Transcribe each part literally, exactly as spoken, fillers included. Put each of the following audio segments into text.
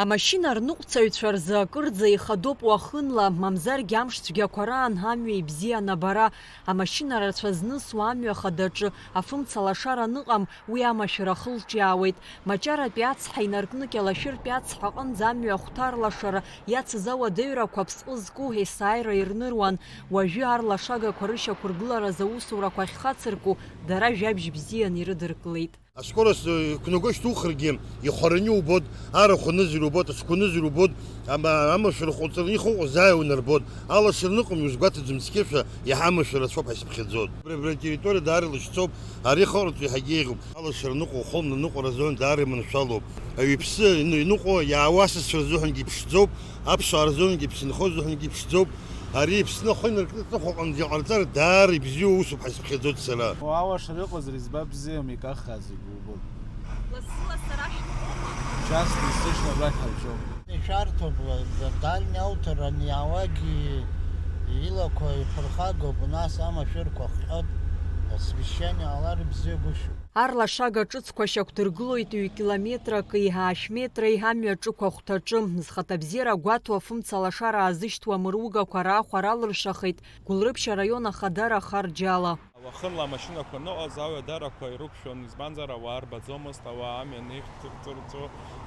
Амашьына рныҟәцаҩцәа рзы акырӡа ихадоуп уахынла, мамзаргьы амш цәгьақәа раан амҩа ибзиан абара. Амашьына рацәа знысуа амҩа хадаҿы афымца лашара аныҟам, уи амашәыр ахылҿиаауеит. Маҷаратәи ацҳа инаркны Кьалашәыртәи ацҳа аҟынӡа амҩа ахәҭа арлашара иацыз ауадаҩрақәа аԥсҟы зку есааира ирныруан. Уажәы арлашагақәа рышьақәыргыларазы аусурақәа ахьхацырку дара жәабжь бзиан ирыдыркылеит. Аскорост, э, иқәнаго шьҭухыргьы, ихәараны иубоит, арахә анызар убоит, ацқәа анызар убоит, ама-, амашәыр хәыҵраны ихыҟәыз ааи унарбоит, алашара ныҟәым иузгәаҭаӡом цқьашәа, иаҳа амашәыр рацәоуп ҳәа исыԥхьаӡоит. Абри, абри атерриториа даара илашьцоуп, ари ахаҟәраҿы иаҳагьы еиӷьуп. Алашара ныҟәо, ухы наныҟәара азоуны даара иманшәалоуп. Аҩы иԥсы ину-, иныҟәо, иаауа асасцәа рзыҳәангьы иԥшӡоуп, аԥсуаа рзыҳәангьы иԥсы нхо рзыҳәангьы иԥшӡоуп. Ари Аԥсны ахы инаркны аҵыхәа аҟынӡа иҟарҵар даара ибзиоу усуп ҳәа исыԥхьаӡоит сара. Алашара ыҟазар, избап бзиам икаххаа зегь убоит. Лассы-лассы арахь дыҟоума? Часто, естественно, абрахь ҳарҿиоуп. Ишәарҭоуп, дальни ауҭар аниаауагьы илақәа иԥырхагоуп, нас амашәырқәа хҟьоит, освещение ҟалар ибзиагәышьоуп. Арлашага ҿыцқәа шьақәдыргылоит ҩ-километрак еиҳа ашә метреи амҩа ҿықә ахәҭаҿы. Зхаҭабзиара гәаҭо афымца лашара аазышьҭуа амыругақәа раахәара алыршахеит Гәылрыԥшь араион ахадара Харџьала. Уахынла амашьынақәа аныҟаз ауадарақәа ирықәшәон, избанзар, ауаа рбаӡомызт, ауаа амҩа анеихҵырҵо,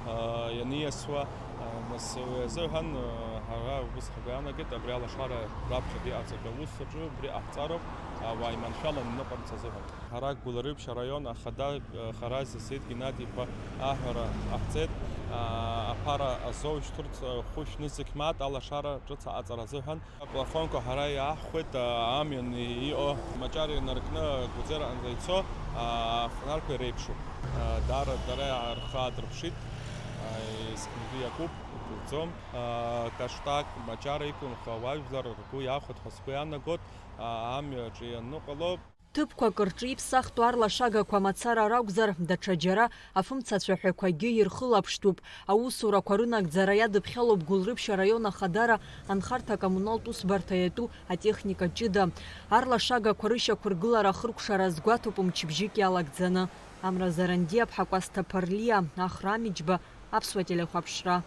аа, ианиасуа, аа, нас уи азыҳәан, аа, ҳара убыс ҳгәы иаанагеит, абри алашара раԥхьатәи иҟарҵатәу аус аҿы убри ҟаҳҵароуп, ауаа иманшәаланы иныҟәарц азыҳәан. Ҳара Гәылрыԥшь араион ахада, аа, Харази Саид Геннади-иԥа аҳәара ҟаҳҵеит, аа, аԥара азоушьҭырц, аа, хәышә нызқь мааҭ алашара ҿыц аҟаҵара азыҳәан. Аплафонқәа ҳара иааҳхәеит, аа, амҩан иҟоу Маҷара инаркны Гәыӡера аҟынӡа ицо, аа, афонарқәа иреиԥшуп. Аа, даара дара рхы аадырԥшит, аа, есқьынгьы иакуп, идуӡӡом. Аа, Каштак, Маҷара иқәынхо ауаажәлар ргәы иахәеит ҳәа сгәы иаанагоит, аа, амҩаҿы ианыҟало. Ҭыԥқәак рҿы иԥсахтәу арлашагақәа мацара ракәзар, даҽа џьара афымцацәаҳәақәагьы ирхылаԥштәуп. Аусурақәа рынагӡара иадыԥхьалоуп Гәылрыԥшь араион ахадара анхарҭа-коммуналтә усбарҭа иатәу атехника ҷыда. Арлашагақәа рышьақәыргылара ахыркәшара азгәаҭоуп мчыбжьык иалагӡаны. Амра Зарандиа-ԥҳа Кәасҭа Ԥарлиа, Ахра Амиџьба, Аԥсуа телехәаԥшра.